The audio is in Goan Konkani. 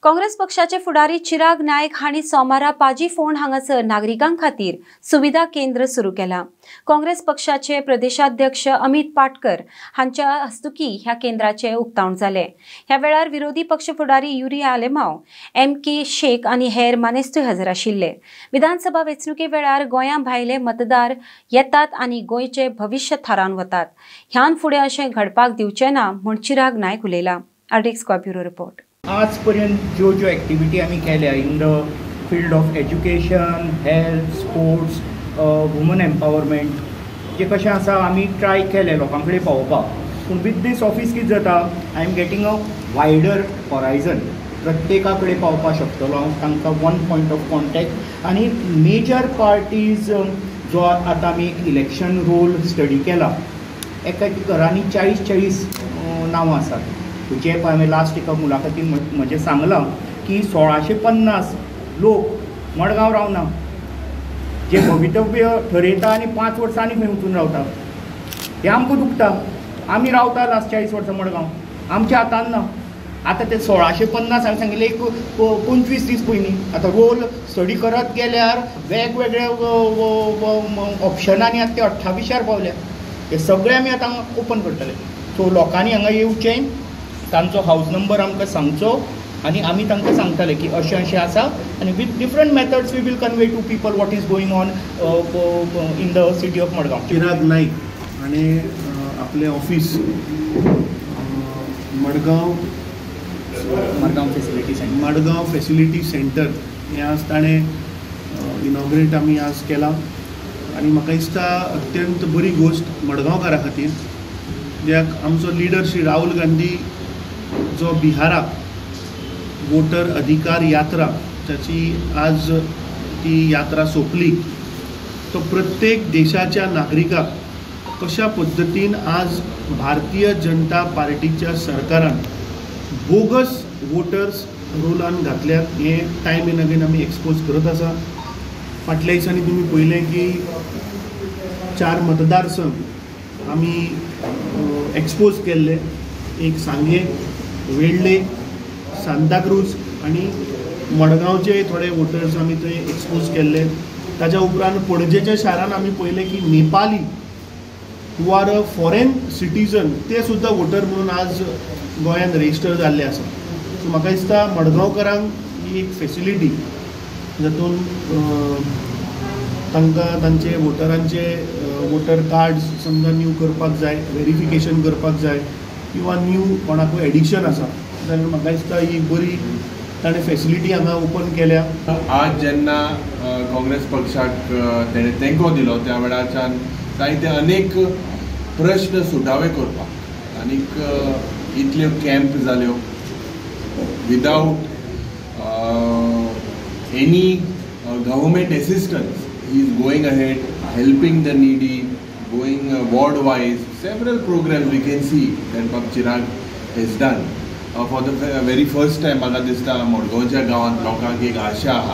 काँग्रेस पक्षाचे फुडारी चिराग नायक हांणी सोमारा पाजी फोंड हांगासर नागरिकां खातीर सुविधा केंद्र सुरू केला. काँग्रेस पक्षाचे प्रदेशाध्यक्ष अमित पाटकर हांच्या हस्तुकी ह्या केंद्राचे उक्तावण जाले. ह्या वेळार विरोधी पक्ष फुडारी युरी आलेमाव, एम.के. शेख आनी हेर मानेस्तूय हजर आशिल्ले. विधानसभा वेंचणुके वेळार गोंया भायले मतदार येतात आनी गोंयचे भविश्य थारावन वतात. ह्यान फुडें अशें घडपाक दिवचें ना म्हूण चिराग नायक उलयला. RDX Goa bureau report. आजपर्यंत ज्यो ज्यो एक्टिविटी आमी केल्या in the field of education, health, sports, woman empowerment, जे कशें आसा आमी ट्राय केलें लोकां कडेन पावोवपाक. पूण विथ these office कितें जाता, I am getting a wider horizon. प्रत्येका कडेन पावपाक शकतलो हांव, तांकां वन पॉयंट ऑफ कॉन्टॅक्ट. आनी मेजर पार्टीज जो आतां आमी इलेक्शन रोल स्टडी केला, एका घरांनी 40-40 नांवां आसात. जे पळय हांवें लास्ट एका मुलाखतीन म्हजें सांगलां की 1650 लोक मडगांव रावना, जे भवितव्य ठरयता आनी 5 वर्सां आनी खंय वचून रावता. हें आमकां दुखता. आमी रावता लास्ट 40 वर्सां मडगांव, आमच्या हातान ना. आतां ते 1650 हांवें सांगिल्लें एक 25 दीस पयलीं. आतां रोल स्टडी करत गेल्यार वेगवेगळे ऑप्शनांनी आतां ते 28 पावल्या. हे सगळे आमी आतां ओपन करतले. सो लोकांनी हांगा येवचें, तांचो हावज नंबर आमकां सांगचो आनी आमी तांकां सांगतले की अशें अशें आसा आनी with different methods we will convey to people what is going on in the city of Madgaon. Chirag Naik हाणें आपलें office Madgaon Madgaon facility centre, Madgaon facility centre हें आज ताणें इनॉग्रेट आमी आज केलां आनी म्हाका दिसता अत्यंत बरी गोश्ट मडगांवकारां खातीर, ज्याक आमचो लिडर श्री राहुल गांधी जो बिहाराक वोटर अधिकार यात्रा ताची आज ती यात्रा सोंपली, तो प्रत्येक देशाच्या नागरिकाक कशा पद्दतीन आज भारतीय जनता पार्टीच्या सरकारान बोगस वोटर्स रोलान घातल्यात हें टायम एन अगेन आमी एक्सपोज करत आसा. फाटल्या दिसांनी तुमी पळयलें की 4 मतदारसंघ आमी एक्सपोज केल्ले, एक सांगे, वेळ्ळे, सांताक्रूज आनी मडगांवचे थोडे वोटर्स आमी थंय एक्सपोज केल्ले. ताच्या उपरांत पणजेच्या शारान आमी पळयलें की Nepali who are a foreign citizen ते सुद्दां वोटर म्हणून आज गोंयांत रजिस्टर जाल्ले आसा. सो म्हाका दिसता मडगांवकारांक ही एक फेसिलिटी जातून तांकां तांचे वोटरांचे वोटर कार्ड्स समजा न्यू करपाक जाय, वेरिफिकेशन करपाक जाय किंवा न्यू कोणाकूय एडिशन आसा जाल्यार म्हाका दिसता ही बरी ताणें फेसिलिटी हांगा ओपन केल्या. आज जेन्ना काँग्रेस पक्षाक तेणें तेंको दिलो त्या वेळाच्यान जायते अनेक प्रश्न सुटावे करपाक आनीक इतल्यो कॅम्प जाल्यो without any government assistance. He is going ahead helping the needy, going ward wise, several programs we can see that Bab Chirag has done. For the very first time म्हाका दिसता मडगांवच्या गांवांत लोकांक एक आशा आहा.